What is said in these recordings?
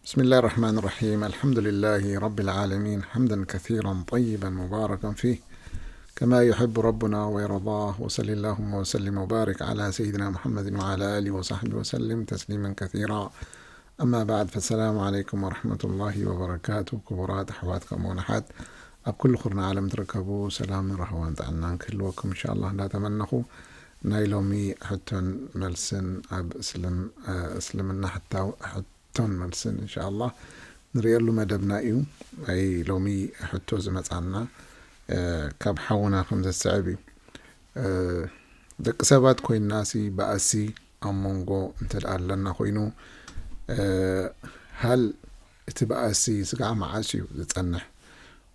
بسم الله الرحمن الرحيم. الحمد لله رب العالمين، حمدا كثيرا طيبا مباركا فيه، كما يحب ربنا ويرضاه. وصل اللهم وسلم وبارك على سيدنا محمد وعلى آله وصحبه وسلم تسليما كثيرا. أما بعد، فالسلام عليكم ورحمة الله وبركاته. ክቡራት ኣሕዋት ከምኡውን ኣሓት ኣብ ኩሉ ኩርናዕ ዓለም ትርከቡ፣ ሰላምን ራህዋን ጥዕናን ክህልወኩም ኢንሻኣላህ እንዳተመነኹ፣ ናይ ሎሚ ሕቶን መልስን ኣብ እስልም-፣ እ፣ እስልምና ሕታው-፣ ሕቶን መልስን ኢንሻኣላህ ንርእየሉ መደብና እዩ። ናይ ሎሚ ሕቶ ዝመጻና፣ እ፣ ካብ ሓውና ከም ዘስዕብ እዩ። እ፣ ደቂ ሰባት ኮይንናሲ ባእሲ ኣብ መንጎ እንተ ደኣ ኣለና ኮይኑ፣ እ፣ ሃል እቲ ባእሲ ስጋዕ መዓስ እዩ ዝጸንሕ?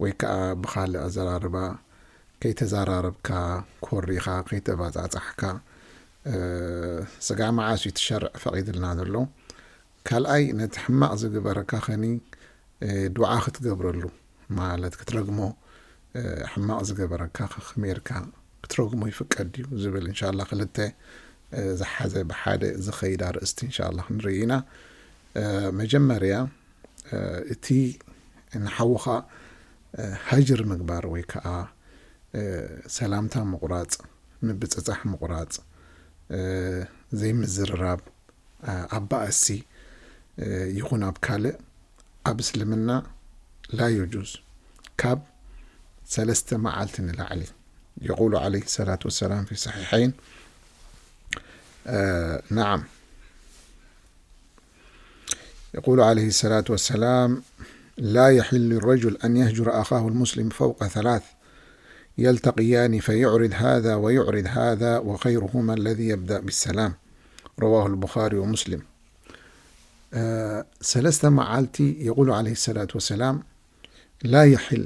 ወይ ከኣ ብኻልእ ኣዘራርባ፣ ከይተዘራረብካ፣ ኮሪኻ፣ ከይተባጻጻሕካ፣ እ፣ ስጋዕ መዓስ እዩ እቲ ሸርዕ ፈቒድልና ዘሎ? ካልኣይ፣ ነቲ ሕማቕ ዝግበረካ ኸኒ፣ እ፣ ዱዓ ክትገብረሉ፣ ማለት ክትረግሞ፣ እ፣ ሕማቕ ዝገበረካ ከ-፣ ከመይ ኢልካ ክትረግሞ ይፍቀድ ድዩ ዝብል፣ እንሻላ ክልተ፣ እ፣ ዝሓዘ ብሓደ ዝኸይድ ኣርእስቲ እንሻላ ክንርኢ ኢና። እ፣ መጀመርያ፣ እ፣ እቲ ንሓውኻ፣ እ፣ ሃጅር ምግባር ወይ ከዓ፣ እ፣ ሰላምታ ምቑራጽ፣ ምብጽጻሕ ምቑራጽ፣ እ፣ ዘይምዝርራብ፣ እ፣ ኣብ ባእሲ፣ እ፣ ይኹን ኣብ ካልእ ኣብ እስልምና ላ የጁዝ። ካብ ሰለስተ መዓልቲ ንላዕሊ። የቁሉ ዓለይሂ ሰላቱ ወሰላም ፊ ሰሒሐይን፣ እ፣ ነዓም። يقول عليه الصلاة والسلام: لا يحل للرجل أن يهجر أخاه المسلم فوق ثلاث، يلتقيان فيعرض هذا ويعرض هذا، وخيرهما الذي يبدأ بالسلام. رواه البخاري ومسلم. እ፣ ሰለስተ መዓልቲ፣ የቁሉ ዓለይሂ ሰላቱ ወሰላም፣ ላ የሒል፣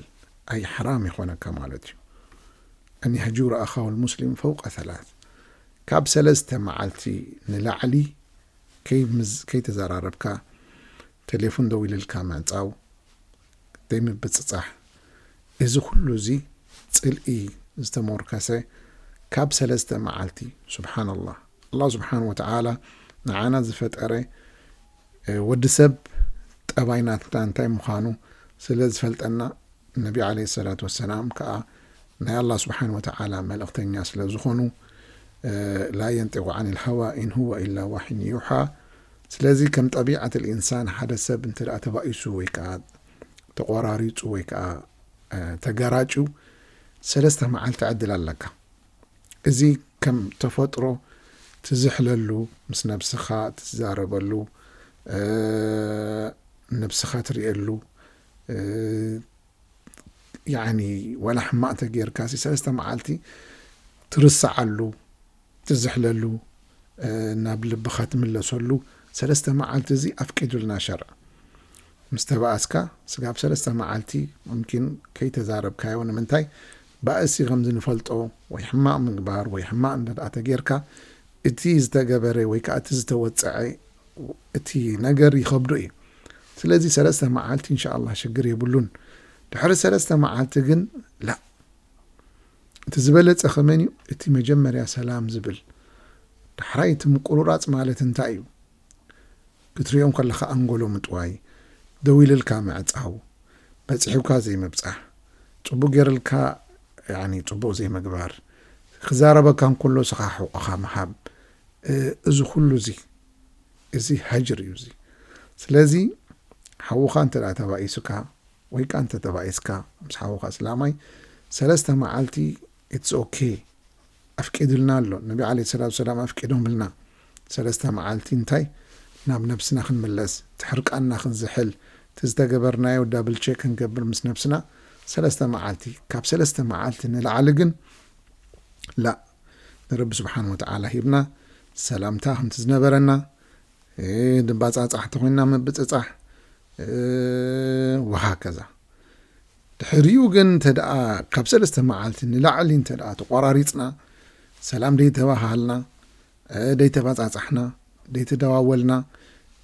ኣይ፣ ሓራም ይኾነካ ማለት እዩ። ኣን የህጁረ ኣኻሁ ልሙስሊም ፈውቀ ሰላት፣ ካብ ሰለስተ መዓልቲ ንላዕሊ ከይምዝ-፣ ከይተዘራረብካ፣ ቴሌፎን ደው ኢልልካ ምዕጻው፣ ዘይምብጽጻሕ፣ እዚ ኩሉ እዚ ጽልኢ ዝተሞርከሰ ካብ ሰለስተ መዓልቲ። ሱብሓነላህ። ኣላህ ስብሓን ወተዓላ ንዓና ዝፈጠረ፣ እ፣ ወዲ ሰብ ጠባይ ናትና እንታይ ምዃኑ ስለ ዝፈልጠና፣ ነቢ ዓለይሂ ሰላቱ ወሰላም ከኣ ናይ ኣላህ ስብሓን ወተዓላ መልእኽተኛ ስለ ዝኾኑ፣ እ፣ ላ የንጢቁ ዓኒል ሃዋ ኢን ሁወ ኢላ ዋሕዩን ዩሓ። ስለዚ ከም ጠቢዓት ልኢንሳን ሓደ ሰብ እንተ ደኣ ተባኢሱ ወይ ከኣ ተቆራሪጹ ወይ ከኣ፣ እ፣ ተገራጭው ሰለስተ መዓልቲ ዕድል ኣለካ። እዚ ከም ተፈጥሮ ትዝሕለሉ፣ ምስ ነብስኻ ትዛረበሉ፣ እ፣ ነብስኻ ትርእየሉ፣ እ፣ ያዕኒ፣ ወላ ሕማቕ ተጌርካሲ ሰለስተ መዓልቲ ትርስዓሉ፣ ትዝሕለሉ፣ እ፣ ናብ ልብኻ ትምለሰሉ ሰለስተ መዓልቲ እዚ ኣፍቂዱልና ሸርዕ። ምስ ተባኣስካ ስጋብ ሰለስተ መዓልቲ ሙምኪን ከይተዛረብካዮ፣ ንምንታይ? ባእሲ ከም ዝንፈልጦ ወይ ሕማቕ ምግባር ወይ ሕማቕ እንተ ደኣ ተጌርካ፣ እቲ ዝተገበረ ወይ ከኣ እቲ ዝተወጽዐ እቲ ነገር ይኸብዶ እዩ። ስለዚ ሰለስተ መዓልቲ እንሻኣላህ ሽግር የብሉን። ድሕሪ ሰለስተ መዓልቲ ግን ላ። እቲ ዝበለጸ ከመን እዩ? እቲ መጀመርያ ሰላም ዝብል። ዳሕራይ እቲ ምቁርራጽ ማለት እንታይ እዩ? ክትሪኦም ከለኻ ኣንጎሎ ምጥዋይ፣ ደው ኢልልካ ምዕጻው፣ በጺሑካ ዘይምብጻሕ፣ ጽቡቕ ገይርልካ፣ ያኒ፣ ጽቡቕ ዘይምግባር፣ ክዛረበካ እንከሎ ስኻ ሕቖኻ ምሃብ፣ እ፣ እዚ ኩሉ እዚ፣ እዚ ሃጅር እዩ እዚ። ስለዚ ሓውኻ እንተ ደኣ ተባኢሱካ፣ ወይ ከኣ እንተ ተባኢስካ ምስ ሓውኻ እስላማይ፣ ሰለስተ መዓልቲ፣ it's okay፣ ኣፍቂድልና ኣሎ። ነቢ ዓለይሂ ሰላቱ ሰላም ኣፍቂዶምልና። ሰለስተ መዓልቲ እንታይ? ናብ ነብስና ክንምለስ፣ እቲ ሕርቃንና ክንዝሕል፣ እቲ ዝተገበርናዮ ዳብል ቼክ ክንገብር ምስ ነብስና ሰለስተ መዓልቲ። ካብ ሰለስተ መዓልቲ ንላዕሊ ግን ላ፣ ንረቢ ስብሓን ወተዓላ ሂብና ሰላምታ ከምቲ ዝነበረና፣ እ፣ ንባጻጻሕ ተኾይንና ምብጽጻሕ፣ እ፣ ወሃከዛ። ድሕሪኡ ግን እንተ ደኣ ካብ ሰለስተ መዓልቲ ንላዕሊ እንተ ደኣ ተቋራሪጽና፣ ሰላም ደይተባሃልና፣ እ፣ ደይተባጻጻሕና፣ ደይተደዋወልና፣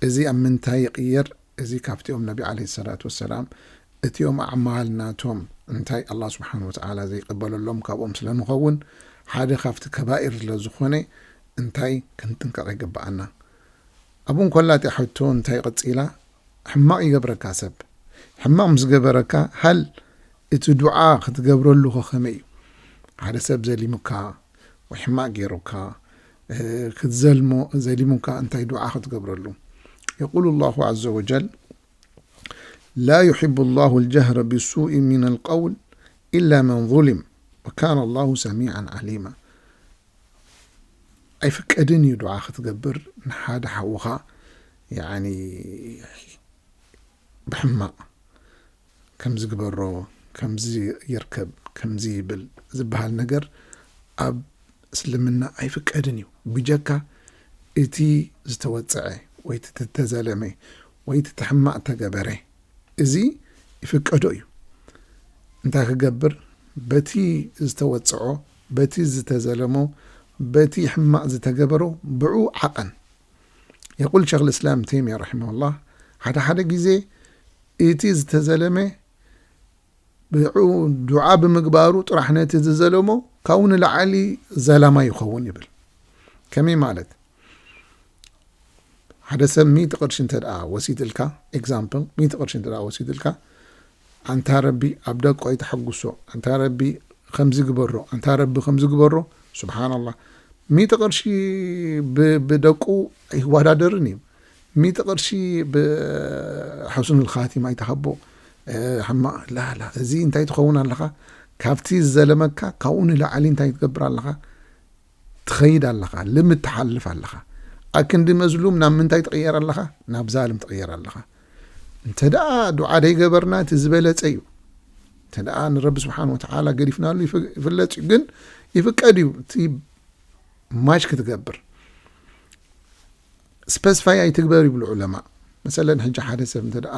እዚ ኣብ ምንታይ ይቕየር? እዚ ካብቲኦም ነቢ ዓለይሂ ሰላቱ ወሰላም እቲኦም ኣዕማል ናቶም እንታይ ኣላህ ስብሓን ወተዓላ ዘይቀበለሎም ካብኦም ስለ ንኸውን፣ ሓደ ካብቲ ከባኢር ስለ ዝኾነ እንታይ ክንጥንቀቕ ይግብኣና። ኣብኡ እንኮላ እቲኣ ሕቶ እንታይ ቀጺላ? ሕማቕ ይገብረካ ሰብ። ሕማቕ ምስ ገበረካ፣ ሃል እቲ ዱዓ ክትገብረሉ ከ ከመይ እዩ? ሓደ ሰብ ዘሊሙካ ወይ ሕማቕ ገይሩካ፣ እ፣ ክትዘልሞ፣ ዘሊሙካ እንታይ ዱዓ ክትገብረሉ? يقول الله عز وجل: لا يحب الله الجهر بالسوء من القول إلا من ظلم وكان الله سميعا عليما. ኣይፍቀድን እዩ ዱዓ ክትገብር ንሓደ ሓውኻ፣ ያኒ፣ ብሕማቕ ከምዚ ግበሮ፣ ከምዚ ይርከብ፣ ከምዚ ይብል ዝበሃል ነገር ኣብ እስልምና ኣይፍቀድን እዩ። ብጀካ እቲ ዝተወጽዐ ወይ እቲ ተዘለመ ወይ እቲ ሕማቕ ተገበረ፣ እዚ ይፍቀዶ እዩ። እንታይ ክገብር? በቲ ዝተወጽዖ፣ በቲ ዝተዘለሞ፣ በቲ ሕማቕ ዝተገበሮ ብኡ ዓቐን። የቁል ሸኽ ልእስላም ተይሚያ ረሒመሁላህ፣ ሓደ ሓደ ግዜ እቲ ዝተዘለመ ብኡ ዱዓ ብምግባሩ ጥራሕ ነቲ ዝዘለሞ ካብኡ ንላዕሊ ዘላማይ ይኸውን ይብል። ከመይ ማለት? ሓደ ሰብ ሚእቲ ቅርሺ እንተ ደኣ ወሲድልካ፣ ኤግዛምፕል፣ ሚእቲ ቅርሺ እንተ ደኣ ወሲድልካ፣ ኣንታ ረቢ ኣብ ደቆ ኣይተሐጉሶ፣ ኣንታ ረቢ ከምዚ ግበሮ፣ ኣንታ ረቢ ከምዚ ግበሮ፣ ሱብሓነላህ። ሚእቲ ቅርሺ ብ-፣ ብደቁ ኣይወዳደርን እዩ። ሚእቲ ቅርሺ ብሑስኑል ኻቲማ ኣይትሃቦ። እ፣ ሕማቕ፣ ላ፣ ላ፣ እዚ እንታይ ትኸውን ኣለኻ? ካብቲ ዝዘለመካ ካብኡ ንላዕሊ እንታይ ትገብር ኣለኻ? ትኸይድ ኣለኻ፣ ልምድ ትሓልፍ ኣለኻ። ኣክንዲ መዝሉም ናብ ምንታይ ትቕየር ኣለኻ? ናብ ዛልም ትቕየር ኣለኻ። እንተ ደኣ ዱዓ ደይገበርና እቲ ዝበለጸ እዩ። እንተ ደኣ ንረቢ ስብሓን ወተዓላ ገዲፍናሉ ይፍ-፣ ይፍለጥ እዩ። ግን ይፍቀድ እዩ እቲ ማች ክትገብር። ስፐስፋይ ኣይትግበር ይብሉ ዑለማ። መሰለን ሕጂ ሓደ ሰብ እንተ ደኣ፣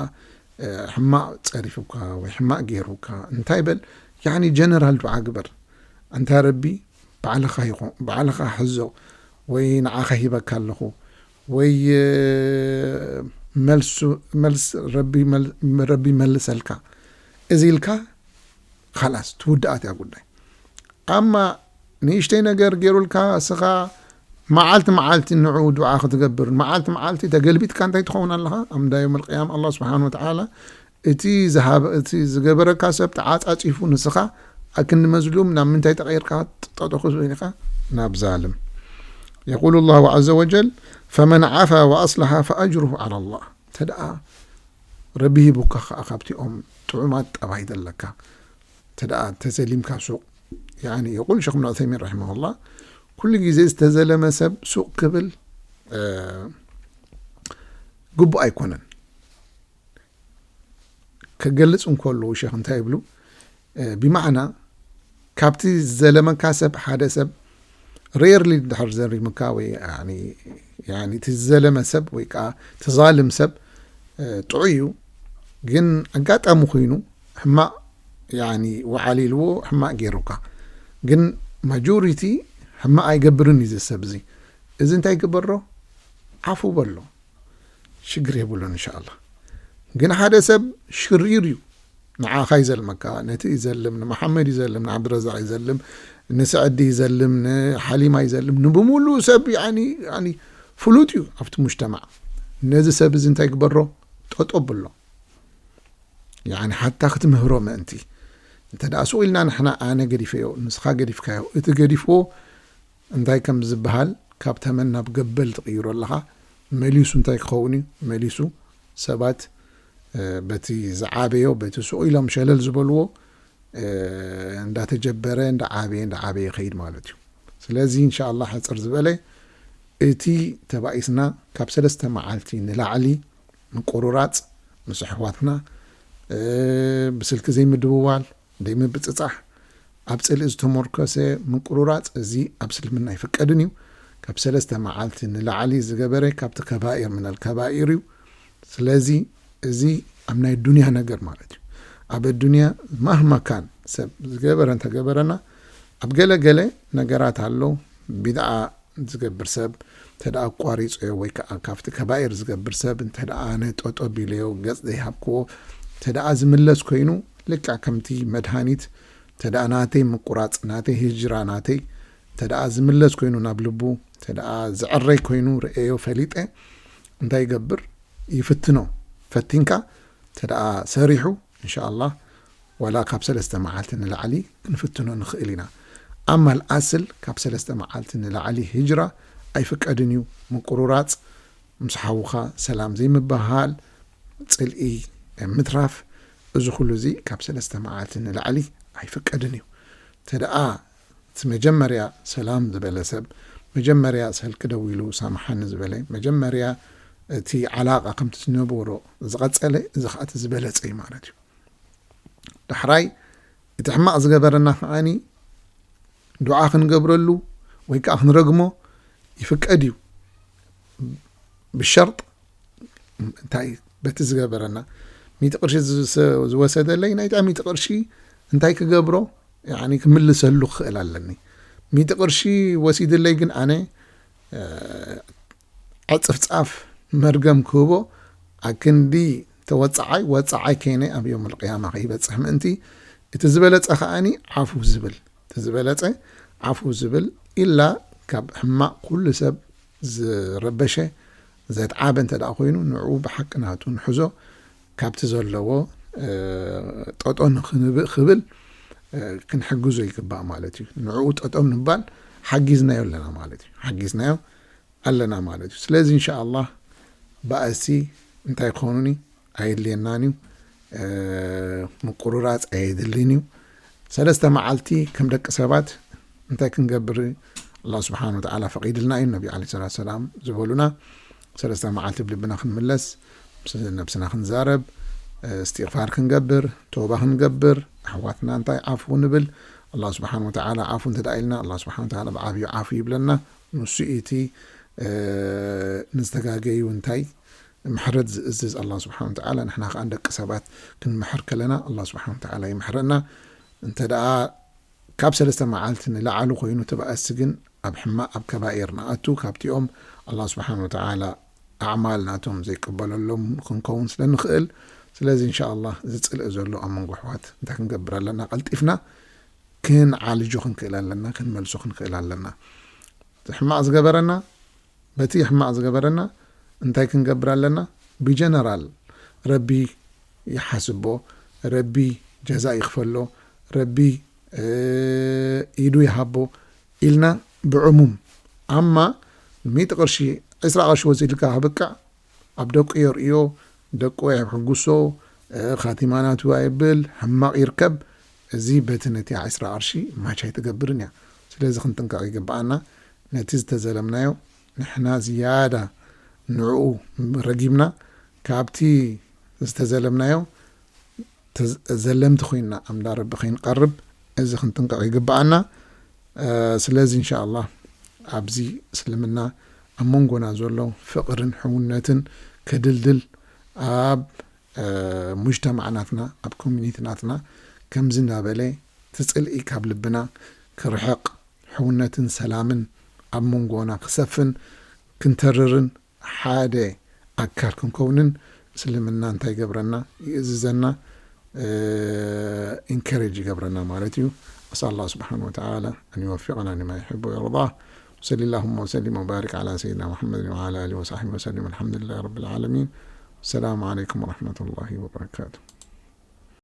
እ፣ ሕማቕ ጸሪፉካ ወይ ሕማቕ ገይሩካ እንታይ በል፣ ያኒ ጀነራል ዱዓ ግበር። ኣንታ ረቢ ባዕልኻ ይኹን፣ ባዕልኻ ሕዞ፣ ወይ ንዓኻ ሂበካ ኣለኹ፣ ወይ፣ እ፣ መልሱ፣ መልስ ረቢ መል-፣ ረቢ መልሰልካ። እዚ ኢልካ ኻላስ ትውድኣት እያ ጉዳይ። ኣማ ንእሽተይ ነገር ገይሩልካ እስኻ መዓልቲ መዓልቲ ንዑ ዱዓ ክትገብር፣ መዓልቲ መዓልቲ ተገልቢጥካ እንታይ ትኸውን ኣለኻ? ኣብ እንዳ የውመል ቅያማ ኣላህ ስብሓን ወተዓላ እቲ ዝሃበ፣ እቲ ዝገበረካ ሰብ ተዓጻጺፉ ንስኻ ኣክንዲ መዝሉም ናብ ምንታይ ተቐይርካ ጠጠኹ ኢኻ? ናብ ዛልም። የቁሉ ላሁ ዐዘ ወጀል፣ ፈመን ዓፋ ወኣስለሓ ፈኣጅሩሁ ዐላ ላህ። እንተ ደኣ ረቢ ሂቡካ ኸዓ ካብቲኦም ጥዑማት ጠባይ ዘለካ፣ እንተ ደኣ ተዘሊምካ ሱቕ፣ ያኒ፣ የቁል ሸኽ እብን ዑሰይሚን ረሒመሁላህ፣ ኩሉ ግዜ ዝተዘለመ ሰብ ሱቕ ክብል፣ እ፣ ግቡእ ኣይኮነን። ከገልጽ እንከሎ ሸኽ እንታይ ይብሉ? እ፣ ብማዕና ካብቲ ዘለመካ ሰብ ሓደ ሰብ ሬርሊ ድሕር ዘሪምካ ወይ ያኒ፣ ያኒ እቲ ዝዘለመ ሰብ ወይ ከዓ እቲ ዛልም ሰብ፣ እ፣ ጥዑይ እዩ፣ ግን ኣጋጣሚ ኮይኑ ሕማቕ ያኒ ወዓል ኢልዎ ሕማቕ ገይሩካ። ግን ማጆሪቲ ሕማቕ ኣይገብርን እዩ እዚ ሰብ እዚ። እዚ እንታይ ግበሮ? ዓፉ በሎ። ሽግር የብሉን እንሻኣላህ። ግን ሓደ ሰብ ሽሪር እዩ። ንዓኻ ይዘልመካ፣ ነቲ ይዘልም፣ ንመሓመድ ይዘልም፣ ንዓብድረዛቕ ይዘልም፣ ንስዕዲ ይዘልም፣ ንሓሊማ ይዘልም፣ ንብሙሉእ ሰብ ያኒ፣ ያኒ ፍሉጥ እዩ ኣብቲ ሙጅተማዕ። ነዚ ሰብ እዚ እንታይ ግበሮ? ጠጦ ብሎ። ያኒ ሓታ ክትምህሮ ምእንቲ። እንተ ደኣ ሱቕ ኢልና ንሕና ኣነ ገዲፈዮ፣ ንስኻ ገዲፍካዮ፣ እቲ ገዲፍዎ እንታይ ከም ዝበሃል ካብ ተመን ናብ ገበል ትቕይሮ ኣለኻ። መሊሱ እንታይ ክኸውን እዩ? መሊሱ ሰባት፣ እ፣ በቲ ዝዓበዮ፣ በቲ ሱቕ ኢሎም ሸለል ዝበልዎ፣ እ፣ እንዳተጀበረ፣ እንዳዓበየ፣ እንዳዓበየ ይኸይድ ማለት እዩ። ስለዚ እንሻኣላህ ሕጽር ዝበለ እቲ ተባኢስና ካብ ሰለስተ መዓልቲ ንላዕሊ ምቁርራጽ ምስ ኣሕዋትና፣ እ፣ ብስልኪ ዘይምድውዋል፣ ዘይምብጽጻሕ፣ ኣብ ጽልኢ ዝተመርኮሰ ምቁርራጽ፣ እዚ ኣብ እስልምና ኣይፍቀድን እዩ። ካብ ሰለስተ መዓልቲ ንላዕሊ ዝገበረ ካብቲ ከባኢር ምነል ከባኢር እዩ። ስለዚ እዚ ኣብ ናይ ዱንያ ነገር ማለት እዩ። ኣብ ኣዱንያ ማህማ ካን ሰብ ዝገበረ እንተገበረና፣ ኣብ ገለ ገለ ነገራት ኣሎ፣ ቢድዓ ዝገብር ሰብ እንተ ደኣ ኣቋሪጾዮ ወይ ከኣ ካብቲ ከባኢር ዝገብር ሰብ እንተ ደኣ ኣነ ጠጦ ቢለዮ፣ ገጽ ዘይሃብክዎ እንተ ደኣ ዝምለስ ኮይኑ፣ ልክዕ ከምቲ መድሃኒት እንተ ደኣ ናተይ ምቁራጽ፣ ናተይ ህጅራ፣ ናተይ እንተ ደኣ ዝምለስ ኮይኑ ናብ ልቡ፣ እንተ ደኣ ዝዕረይ ኮይኑ ርእየዮ ፈሊጠ፣ እንታይ ይገብር? ይፍትኖ። ፈቲንካ እንተ ደኣ ሰሪሑ፣ እንሻኣላህ፣ ዋላ ካብ ሰለስተ መዓልቲ ንላዕሊ ክንፍትኖ ንኽእል ኢና። ኣማ ኣልኣስል፣ ካብ ሰለስተ መዓልቲ ንላዕሊ ሂጅራ ኣይፍቀድን እዩ። ምቁርራጽ፣ ምስ ሓውኻ ሰላም ዘይምብሃል፣ ጽልኢ ምትራፍ፣ እዚ ኩሉ እዚ ካብ ሰለስተ መዓልቲ ንላዕሊ ኣይፍቀድን እዩ። እንተ ደኣ እቲ መጀመርያ ሰላም ዝበለ ሰብ፣ መጀመርያ ስልኪ ደዊሉ ሳምሓኒ ዝበለ፣ መጀመርያ እቲ ዓላቃ ከምቲ ዝነበሮ ዝቐጸለ፣ እዚ ኸኣ እቲ ዝበለጸ እዩ ማለት እዩ። ዳሕራይ እቲ ሕማቕ ዝገበረና ከዓኒ ዱዓ ክንገብረሉ ወይ ከኣ ክንረግሞ ይፍቀድ እዩ። ብሸርጥ እንታይ በቲ ዝገበረና፣ ሚእቲ ቅርሺ ዝወሰደለይ፣ ናይታ ሚእቲ ቅርሺ እንታይ ክገብሮ፣ ያኒ ክምልሰሉ ክኽእል ኣለኒ። ሚእቲ ቅርሺ ወሲድለይ ግን ኣነ፣ እ፣ ዕጽፍጻፍ መርገም ክህቦ፣ ኣክንዲ ተወጻዓይ ወጻዓይ ከይነ ኣብ ዮም ኣልቅያማ ከይበጽሕ ምእንቲ፣ እቲ ዝበለጸ ከኣኒ ዓፉ ዝብል፣ እቲ ዝበለጸ ዓፉ ዝብል፣ ኢላ ካብ ሕማቕ ኩሉ ሰብ ዝረበሸ ዘትዓበ እንተ ደኣ ኮይኑ፣ ንዕኡ ብሓቂ ናቱ ንሕዞ፣ ካብቲ ዘለዎ፣ እ፣ ጠጦ ንኽንብእ ክብል፣ እ፣ ክንሕግዞ ይግባእ ማለት እዩ። ንዕኡ ጠጦ ምባል ሓጊዝናዮ ኣለና ማለት እዩ። ሓጊዝናዮ ኣለና ማለት እዩ። ስለዚ እንሻኣላህ ባእሲ እንታይ ክኾኑኒ ኣየድልየናን እዩ። እ፣ ምቁርራጽ ኣየድልን እዩ። ሰለስተ መዓልቲ ከም ደቂ ሰባት እንታይ ክንገብር ኣላህ ስብሓን ወተዓላ ፈቒድልና እዩ። ነቢ ዓለይሂ ሰላቱ ሰላም ዝበሉና፣ ሰለስተ መዓልቲ ብልብና ክንምለስ፣ ምስ ነብስና ክንዛረብ፣ እ፣ እስትግፋር ክንገብር፣ ተውባ ክንገብር፣ ኣሕዋትና እንታይ ዓፉ ንብል። ኣላህ ስብሓን ወተዓላ ዓፉ እንተ ደኣ ኢልና፣ ኣላህ ስብሓን ወተዓላ ብዓብዩ ዓፉ ይብለና። ንሱ እዩ እቲ፣ እ፣ ንዝተጋገዩ እንታይ ምሕረት ዝእዝዝ ኣላህ ስብሓን ወተዓላ። ንሕና ከኣ ደቂ ሰባት ክንምሕር ከለና፣ ኣላህ ስብሓን ወተዓላ ይምሕረና። እንተ ደኣ ካብ ሰለስተ መዓልቲ ንላዕሊ ኮይኑ፣ እቲ ባእሲ ግን ኣብ ሕማቕ፣ ኣብ ከባኢር ንኣቱ፣ ካብቲኦም ኣላህ ስብሓን ወተዓላ ኣዕማል ናቶም ዘይቅበለሎም ክንከውን ስለ ንኽእል። ስለዚ እንሻኣላህ እዚ ጽልኢ ዘሎ ኣብ መንጎ ኣሕዋት እንታይ ክንገብር ኣለና? ቀልጢፍና ክንዓልጆ ክንክእል ኣለና፣ ክንመልሶ ክንክእል ኣለና። እቲ ሕማቕ ዝገበረና፣ በቲ ሕማቕ ዝገበረና እንታይ ክንገብር ኣለና? ብጀነራል ረቢ ይሓስቦ፣ ረቢ ጀዛ ይኽፈሎ፣ ረቢ፣ እ፣ ኢዱ ይሃቦ ኢልና ብዕሙም። ኣማ ሚእቲ ቅርሺ፣ ዕስራ ቅርሺ ወሲድካ ከብቅዕ፣ ኣብ ደቁ የርእዮ፣ ደቁ የሕጉሶ፣ እ፣ ኻቲማ ናቱ ኣየብል፣ ሕማቕ ይርከብ። እዚ በቲ ነቲ ዕስራ ቅርሺ ማች ኣይትገብርን እያ። ስለዚ ክንጥንቀቕ ይግብኣና። ነቲ ዝተዘለምናዮ ንሕና ዝያዳ ንዕኡ ረጊምና፣ ካብቲ ዝተዘለምናዮ ተዝ-፣ ዘለምቲ ኮይንና ኣምዳ ረቢ ከይንቐርብ፣ እዚ ክንጥንቀቕ ይግብኣና። እ፣ ስለዚ እንሻኣላህ ኣብዚ እስልምና ኣብ መንጎና ዘሎ ፍቕርን ሕውነትን ከድልድል፣ ኣብ፣ እ፣ ሙጅተማዕ ናትና፣ ኣብ ኮሚኒቲ ናትና ከምዚ እናበለ እቲ ጽልኢ ካብ ልብና ክርሕቕ፣ ሕውነትን ሰላምን ኣብ መንጎና ክሰፍን ክንተርርን ሓደ ኣካል ክንከውንን እስልምና እንታይ ይገብረና? ይእዝዘና፣ እ፣ ኢንከሬጅ ይገብረና ማለት እዩ። أسأل الله سبحانه وتعالى أن يوفقنا لما يحب ويرضاه. وصل اللهم وسلم وبارك على سيدنا محمد وعلى آله وصحبه وسلم. الحمد لله رب العالمين. السلام عليكم ورحمة الله وبركاته.